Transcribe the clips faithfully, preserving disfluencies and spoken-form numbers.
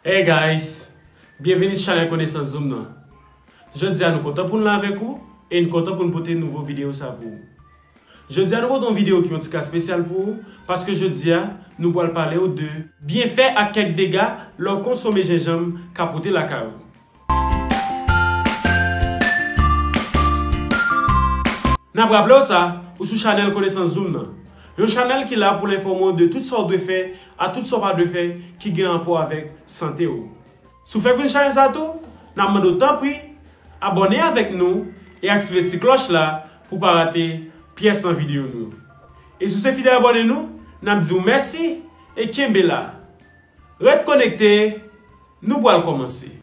Hey guys, byenveni sou chanèl Konesans Zoom nan. Jodi a nou kontan pou n la avèk ou e n kontan pou n pote nouvo videyo sa pou ou. Jodi a nou pote yon videyo ki yon ti ka espesyal pou ou, paske jodi a nou pral pale w de byenfè ak kèk dega lè w konsome jenjanm ka pote lakay ou. N ap raple w sa, ou sou chanèl Konesans Zoom nan. Yon chanèl ki la pou l enfòme w de tout sa w dwe fè a tout sa w pa dwe fè ki gen rapò avèk sante w. Si w fèk vin chanèl sa tou, n ap mande w tanpri, abòne avèk nou e aktive ti klòch la pou w pa rate pyès nan videyo nou yo. E si w se fidèl abòne nou, n ap di w mèsi e kenbe la. Ret konekte, nou pral kòmanse.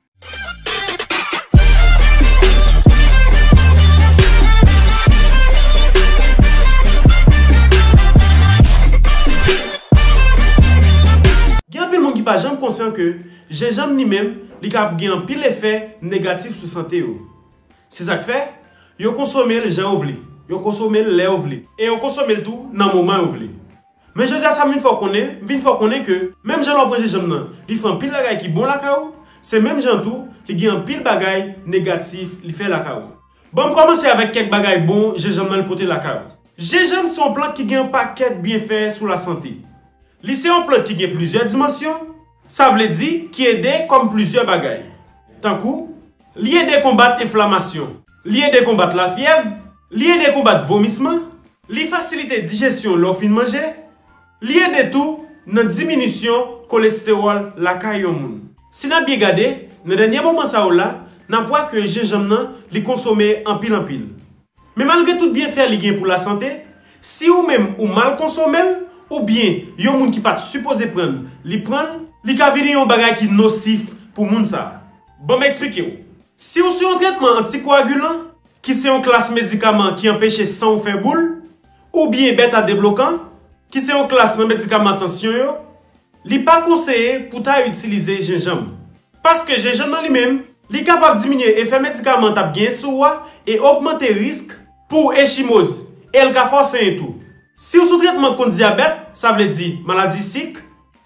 Gen anpil moun ki pa janm konsyan ke jenjanm li menm, li ka gen anpil efè negatif sou sante yo. Se sa k fè, yo konsome l jan yo vle, yo konsome l lè yo vle, e yo konsome l tou nan moman yo vle. Men jodi a sa m vin fè w konnen, m vin fè w konnen ke menm jan lè w pran jenjanm nan, li fè anpil bagay ki bon lakay ou, se menm jan tou, li gen anpil bagay negatif li fè lakay ou. Ban m kòmanse avèk kèk bagay bon jenjanm nan li pote lakay ou. Jenjanm se yon plant ki gen yon pakèt byenfè sou lasante. Li se yon plant ki gen plizyè dimansyon, sa vle di ki ede kòm plizyè bagay. Tankou, li ede konbat enflamasyon, li ede konbat lafyèv, li ede konbat vomisman, li fasilite dijesyon lè w fin manje, li ede tou nan diminisyon kolestewòl lakay yon moun. Si n ap byen gade, nan dènye moman sa yo la, n ap wè ke jenjanm nan, li konsome anpil anpil. Men malgre tout byenfè li gen pou lasante, si ou menm ou mal konsome l, oubyen yon moun ki pa t sipoze pran l, li pran l, li ka vini yon bagay ki nosif pou moun sa a. Ban m eksplike w. Si w sou yon tretman antikoagilan, ki se yon klas medikaman ki anpeche san w fè boul, oubyen beta deblokan, ki se yon klas nan medikaman tansyon yo, li pa konseye pou w ta itilize jenjanm. Paske jenjanm nan li menm, li kapab diminye efè medikaman an t ap genyen sou ou a e ogmante risk pou w echimoz, e l ka fè w senyen tou. Si w sou tretman kont dyabèt, sa vle di maladi sik,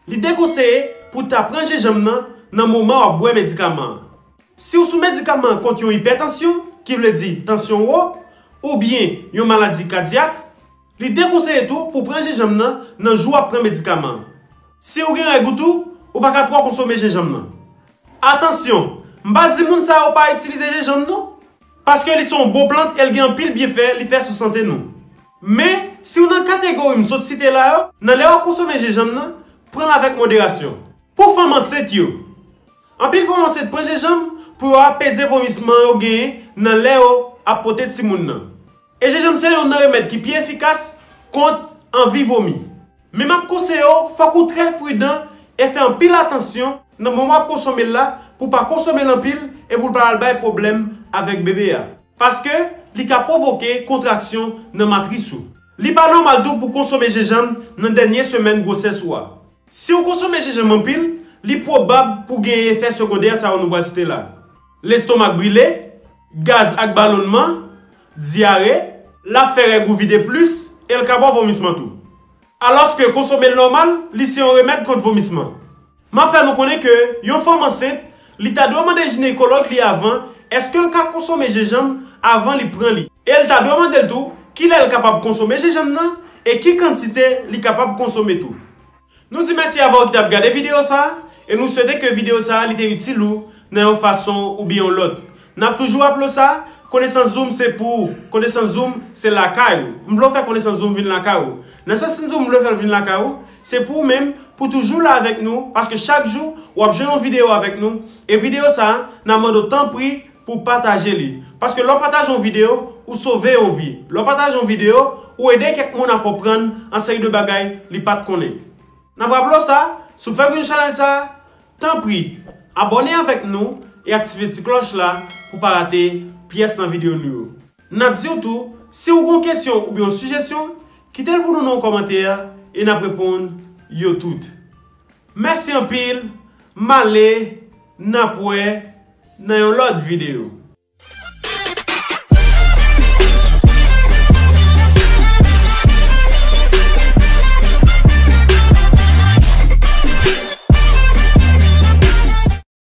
li dekonseye pou w ta pran jenjanm nan nan moman w ap bwè medikaman an. Si w sou medikaman kont yon ipètansyon, ki vle di tansyon wo, oubyen yon maladi kadyak, li dekonseye tou pou w pran jenjanm nan nan jou w ap pran medikaman an. Si w gen règ ou tou, ou pa ka twò konsome jenjanm nan. Atansyon, m pa di moun sa yo pa itilize jenjanm non, paske li se yon bon plant e l gen anpil byenfè li fè sou sante nou. Men, si w nan kategori m sot site la yo, nan lè w ap konsome jenjanm nan, pran l avèk moderasyon. Pou fanm ansent yo, anpil fanm ansent pran jenjanm pou yo apeze vomisman yo genyen nan lè yo ap pote timoun nan. E jenjanm se youn nan remèd ki pi efikas kont anvi vomi. Men m ap konseye w, fòk ou trè pridan e fè anpil atansyon nan moman w ap konsome l la, pou w pa konsome l anpil e pou l pa al bay pwoblèm avèk bebe a. Paske li ka pwovoke kontraksyon nan matris ou. Li pa nòmal tou pou w konsome jenjanm nan dènye semèn gwosès ou a. Si w konsome jenjanm anpil, li pwobab pou w gen efè segondè sa yo nou pral site la. Lestomak brile, gaz ak balonnman, dyare, l ap fè règ ou vide plis e l ka ba w vomisman tou. Alòske konsome l nòmal, li se yon remèd kont vomisman. M ap fè nou konnen ke yon fanm ansent, li ta dwe mande jinekològ li avan èske l ka konsome jenjanm avan li pran li. E l ta dwe mande l tou kilè l kapab konsome jenjanm nan e ki kantite li kapab konsome tou. Nou di mèsi avè w ki t ap gade videyo sa a, e nou swete ke videyo sa a li te itil ou nan yon fason oubyen yon lòt. N ap toujou raple w sa, Konesans Zoom se pou ou, Konesans Zoom se lakay ou. M vle w fè Konesans Zoom vin lakay ou. Nan sans m di w m vle fè l vin lakay ou, se pou ou menm, pou toujou la avèk nou, paske chak jou w ap jwenn yon videyo avèk nou, e videyo sa a, n ap mande w tanpri pou w pataje li. Paske lè w pataje yon videyo, ou sove yon vi. Lè w pataje yon videyo, ou ede kèk moun a konprann an seri de bagay li pa t konnen. N ap raple w sa, si w fèk vin chanèl sa a, tanpri, abòne avèk nou e aktive ti klòch la pou w pa rate pyès nan videyo nou yo. N ap di w tou, si w gen yon kesyon oubyen yon sijesyon, kite l pou nou nan yon kòmantè e n ap reponn yo tout. Mèsi anpil, m ale, n ap wè nan yon lòt videyo.